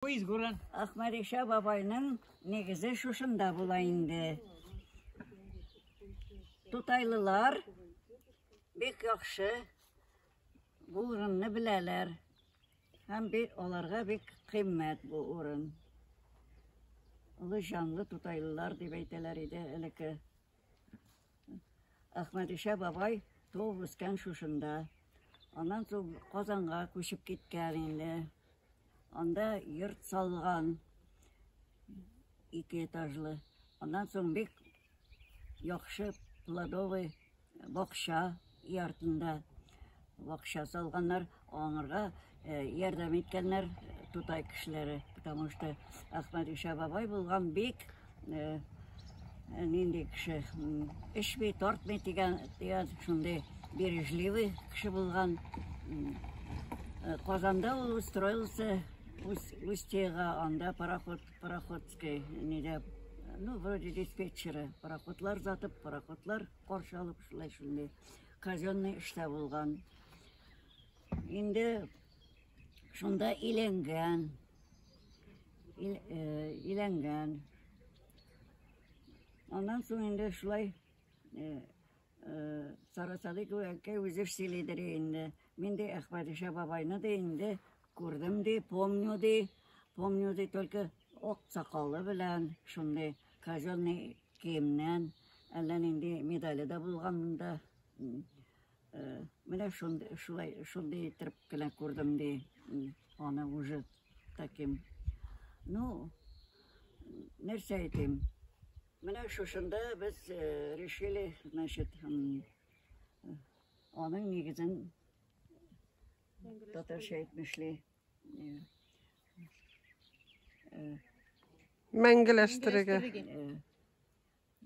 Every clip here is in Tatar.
Бу изге урын. Әхмәдиша бабайның нигезе шушында була инде. Тутайлылар бик яхшы бу урынны беләләр. Һәм бик аларга бик кыйммәт бу урын. Олы җанлы тутайлылар дип әйтәләр иде элекке. Әхмәдиша бабай туып үскән шушында. Аннан соң Казанга күчеп киткән инде. Анда йорт салган, ике этажлы. Аннан соң бик яхшы плодовый бакча артында бакча салганнар. Аңарга ярдәм иткәннәр Тутай кешеләре, потому что Әхмәдиша бабай булган бик нинди кеше, эчми, тартмый дигән, дигән шундый бережливый кеше булган. Казанда ул устроился Устьега, анда пароход, пароходский, нидә, ну, вроде диспетчеры, пароходлар затып, пароходлар каршы алып, шулай шундый казенный эштә булган. Инде шунда иләнгән, иләнгән. Аннан соң инде шулай Сара Садыкова әнкәй үзе сөйлидер инде. Мин ди Әхмәдиша бабайны ди инде күрдем ди, помню ди, помню ди, только ак сакалы белән, шундый казенный киемнән, әллә нинди медале дә булган монда. Менә шундый, шулай, шундый итеп кенә күрдем ди, аны уже таким. Ну, нәрсә әйтим? Менә шушында без решили, значит, аның нигезен татарча әйтмешли. Мәңгеләштерергә.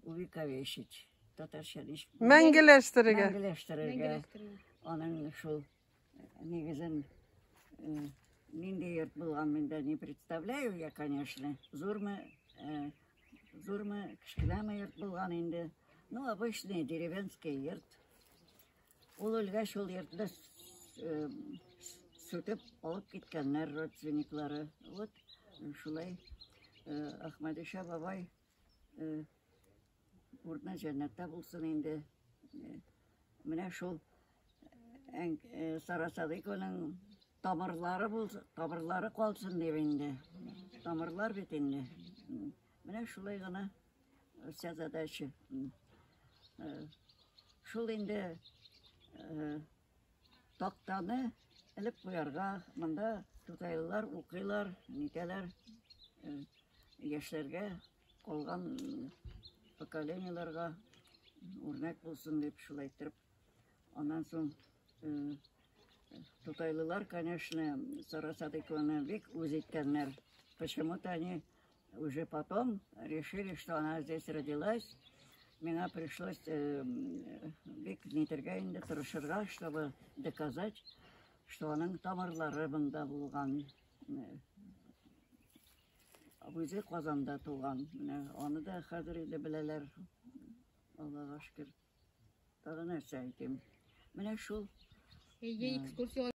Увековечить. Татарча ничек? Мәңгеләштерергә. Мәңгеләштерергә. Аның шул нигезен нинди йорт булган мин дә не представляю я, конечно. Зурмы, зурмы, кечкенәме йорт булган инде. Ну, обычный деревенский йорт. Ул үлгәч, ул йортны сүтеп алып киткәннәр родственниклары. Вот шулай Әхмәдиша бабай урыны җәннәттә булсын инде. Менә шул Сара Садыйкованың тамырлары булсын, тамырлары калсын дип инде. Тамырлар бит инде. Менә шулай гына вся задача. Шул инде тактаны элеп куярга, монда тутайлылар укыйлар, нитәләр, яшьләргә, калган поколениеләргә үрнәк булсын дип шулай иттереп. Аннан соң тутайлылар, конечно, Сара Садыкованы бик үз иткәннәр. Почему-то они уже потом решили, что она здесь родилась. Миңа пришлось бик нитергә инде тырышырга, чтобы доказать, что аның тамырлары монда булган. Үзе Казанда туган. Менә аны да хәзер инде беләләр. Аллага шөкер. Тагы нәрсә әйтим? Менә шул. Әйе, экскурсия.